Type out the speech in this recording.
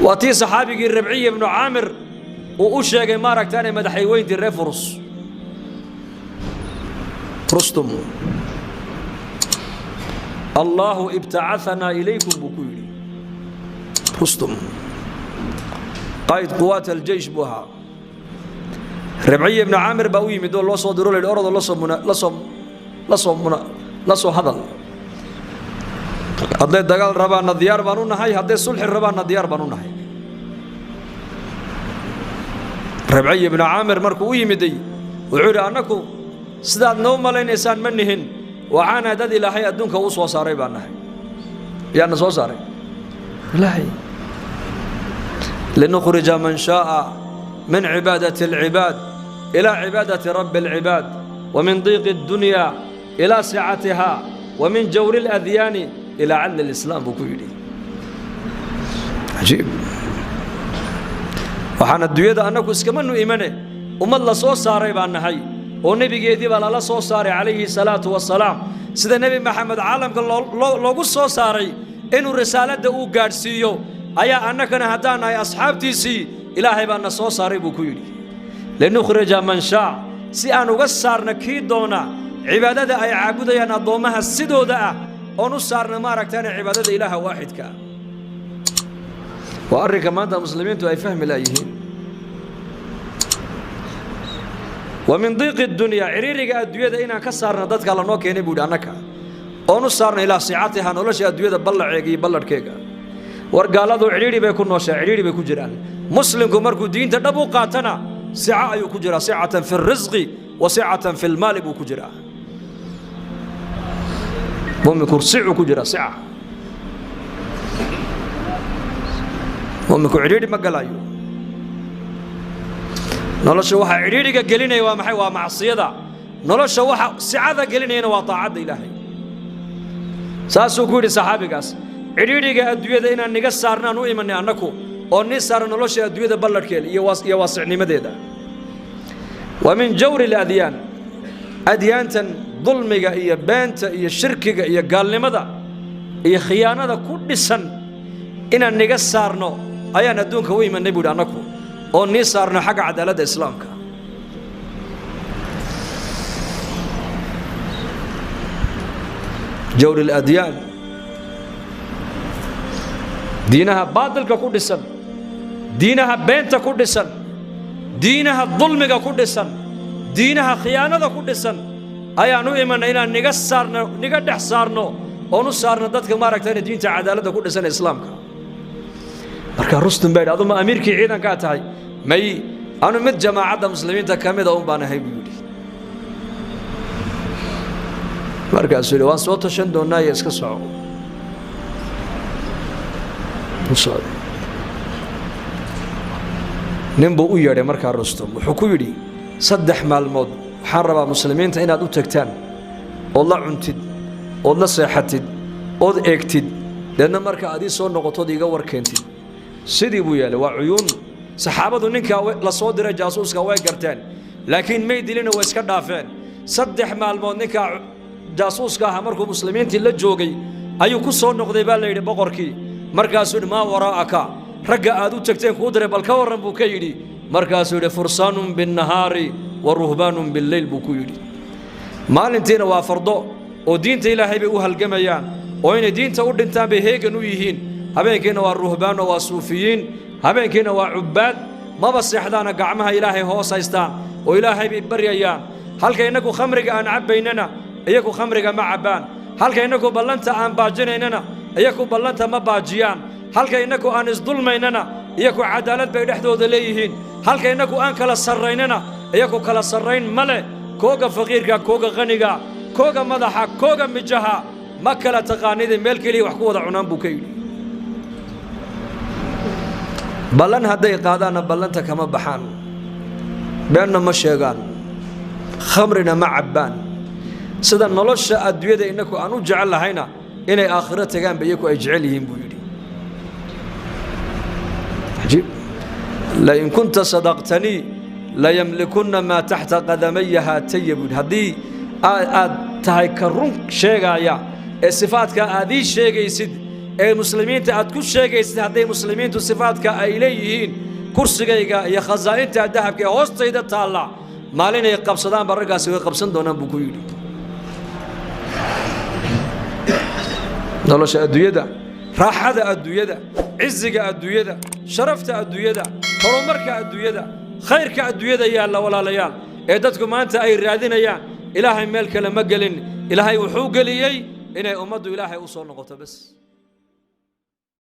Waa tii saxaabigii Rabciy ibnu Caamir uu u sheegay, maaragtaanay madaxayweyntii reer Furus, Rustum. "Allaahu ibtacaanaa ilaykum," buu ku yidhi Rustum. Qaa'id quwaat aljeysh buu ahaa. Rabciy ibnu Caamir baa u yimid oo loo soo diro, la yidhi, "Orodoo la soo hadal. Hadday dagaal rabaanna diyaar baan u nahay, hadday sulxi rabaanna diyaar baan u nahay." Rabciy ibnu Caamir markuu u yimiday, wuxuu yidhi, "Annaku sidaad noo malaynaysaan ma nihin. Waxaana dad Ilaahay adduunka u soo saaray baan nahay." Yaana soo saaray? Ilaahay. "Linukhrija man shaaa min cibaadati alcibaad ilaa cibaadati rabbi alcibaad, wa min diiqi addunya ilaa sicatiha, wa min jawri aladyaani ilaa cadli alislaam," buu ku yidhi. Cajiib. Waxaan adduunyada annagu iskamanu imane, ummad la soo saaray baan nahay, oo nebigeedii baa lala soo saaray, calayhi salaatu wasalaam. Sida Nebi Maxamed caalamka loogu soo saaray inuu risaaladda uu gaadhsiiyo, ayaa annagana haddaan nahay asxaabtiisii, Ilaahay baa na soo saaray, buu ku yidhi. "Linukhrija man shaa," si aan uga saarna kii doona cibaadada ay caabudayaan addoommaha sidooda ah, oon u saarna, maaragtaana, cibaadada Ilaaha waaxidka ah. Waa arrinka maanta muslimiintu ay fahmi laayihiin. "Wa min diiqi dunyaa," ciriiriga adduunyada inaan ka saarna dadka lanoo keenay, buu yidhi, annaka oon u saarna "ilaa sicatiha," nolosha adduunyada ballaceega iyo balladhkeega. War gaaladu cidhiidhi bay ku nooshaa, cidhiidhi bay ku jiraan. Muslimku markuu diinta dhab u qaatana, sica ayuu ku jiraa. Sicatan fi risqi wa sicatan fi lmaali buu ku jiraa. Muminku sicuu ku jiraa, sica. Muminku cidhiidhi ma galayo. Nolosha waxaa cidhiidhiga gelinaya waa maxay? Waa macsiyada. Nolosha waxa sicada gelinayana waa taacadda Ilaahay. Saasuu ku yidhi saxaabigaas, "Cidhiidhiga adduunyada inaan niga saarnaan u imanay annaku, oo ni saarna nolosha adduunyada balladhkeeda iyo waasicnimadeeda." "Wa min jawri aladyaan," adyaantan dulmiga iyo beenta iyo shirkiga iyo gaalnimada iyo khiyaanada ku dhisan inaan niga saarno ayaan adduunka u imanay, buu yidhi, annaku, oo nii saarno xagga cadaaladda Islaamka. Jawri aladyaan, diinaha baadilka ku dhisan, diinaha beenta ku dhisan, diinaha dulmiga ku dhisan, diinaha khiyaanada ku dhisan ayaan u imanay inaan niga saarno, niga dhex saarno, oon u saarno dadka, maaragtayna, diinta cadaaladda ku dhisan ee Islaamka. Marka Rustum baa yidhi, "Aduma amiirkii ciidankaa tahay?" "May, anu mid jamaacadda muslimiinta ka mida un baan ahay," buu yidhi. Markaasuu yidhi, "Waan soo tashan doonnaaye, iska soco." U socday. Nin buu u yeedhay markaa Rustum. Wuxuu ku yidhi, "3 maalmood waxaan rabaa muslimiinta inaad u tagtaan, ood la cuntid, ood la seexatid, ood eegtid, deedna marka aad ii soo noqotood iiga war keentid." Sidii buu yeelay. Waa cuyuun. Saxaabadu ninkaa la soo diray jaasuuska way garteen, laakiin may dilina, way iska dhaafeen. 3 maalmood ninkaa jaasuuska ahaa markuu muslimiintii la joogay ayuu ku soo noqday, baa la yidhi, boqorkii. Markaasuu yidhi, "Maa waraa'aka? Ragga aad u tagteen kuu diray, bal ka warran?" buu ka yidhi. Markaasuu yidhi, "Fursaanun binnahaari wa ruhbaanun billeyl," buu ku yidhi. "Maalintiina waa fardo oo diinta Ilaahay bay u halgamayaan, oo inay diinta u dhintaan bay heegan u yihiin. Habeenkiina waa ruhbaan oo waa suufiyiin. Habeenkiina waa cubbaad, maba seexdaana, gacmaha Ilaahay hoos haystaan oo Ilaahay bay baryayaan. Halka innagu khamriga aan cabbaynana, iyagu khamriga ma cabbaan. Halka innagu ballanta aan baajinaynana, iyagu ballanta ma baajiyaan. Halka innagu aan isdulmaynana, iyagu cadaalad bay dhexdooda leeyihiin. Halka innagu aan kala sarraynana, iyagu kala sarrayn ma leh. Kooga faqiirka, kooga qaniga, kooga madaxa, kooga mijaha ma kala taqaanide, meel keliya wax ku wada cunaan," buu ka yidhi. "Ballan hadday qaadaanna ballanta kama baxaan, beenna ma sheegaan, khamrina ma cabbaan. Sida nolosha adduunyada innaku aan u jecel lahayna, inay aakhiro tagaanba iyaku ay jecel yihiin," buu yidhi. Cajiib. "Lain kunta sadaqtanii layamlikunna maa taxta qadamaya haataya," buu yidhi. "Haddii aad tahay ka run sheegaaya ee sifaadka aad ii sheegaysid, Ee muslimiinta aad ku sheegaysid, hadday muslimiintu sifaadka ay leeyihiin, kursigayga iyo khasaa'inta dahabka ee hoostayda taalla maalinay qabsadaanba raggaasi way qabsan doonaan, buu ku yidhi. Nolosha adduunyada, raaxada adduunyada, ciziga adduunyada, sharafta adduunyada, horumarka adduunyada, khayrka adduunyada yaalla, walaalayaal, ee dadku maanta ay raadinayaan, Ilaahay meel kale ma gelin. Ilaahay wuxuu geliyey inay ummaddu Ilaahay u soo noqoto bas.